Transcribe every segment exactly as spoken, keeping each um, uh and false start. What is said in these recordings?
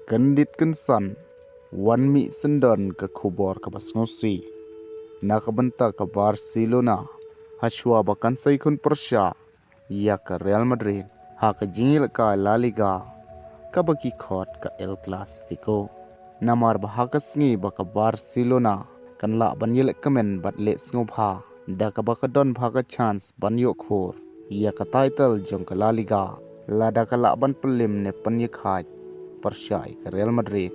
Kyndit kynsan, wan mih syndon ka khubor kaba sngewsih na ka bynta ka Barcelona, hashwa ba kan sa ïakhun pyrshah ïa ka Real Madrid ha ka jingïalehkai La Liga, kaba ki khot ka El Clasico. Namar ba ha ka sngi ba ka Barcelona kan lah ban ïalehkmen bad leh sngewbha, da kaba ka don bha ka chance ban ïoh khur ïa ka title jong ka La Liga, lada ka lah ban pynlip ne pynïakhaid pyrshah ïa ka Real Madrid,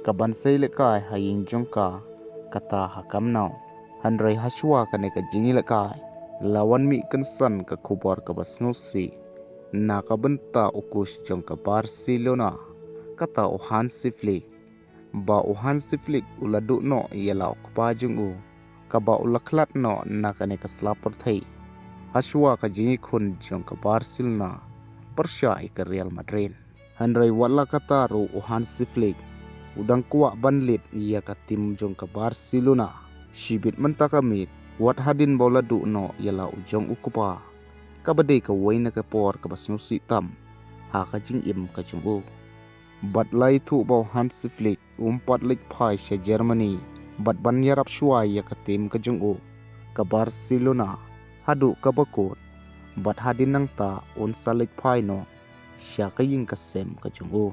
kaban sa ïalehkai ha ïing jong ka, kata ha Camp Nou. Hynrei hashwa kane ka jingïalehkai, la wan mih kynsan ka khubor kaba sngewsih na ka bynta u coach jong ka Barcelona, kata u Hansi Flick, ba u Hansi Flick u la duh noh ïa la u kpa jong u, kaba u la khlad noh na kane ka sla pyrthei, hashwa ka jingïakhun jong ka Barcelona pyrshah ïa ka Real Madrid. Hynrei wat la kata ruh, u Hansi Flick u dang kwah ban leit ïa ka team jong ka Barcelona shibit mynta ka miet, wat hadien ba u la duh noh ïa la u jong u kpa, kaba dei kawei na ka por kaba sngewsih tam ha ka jingim ka jong u. Bad la ïathuh ba u Hansi Flick um pat leit phai sha Germany bad ban ïarap shuwa ïa ka team ka jong u, ka Barcelona, haduh kaba kut, bad hadien nangta un sa leit phai noh sha ka ïing ka sem ka jong u.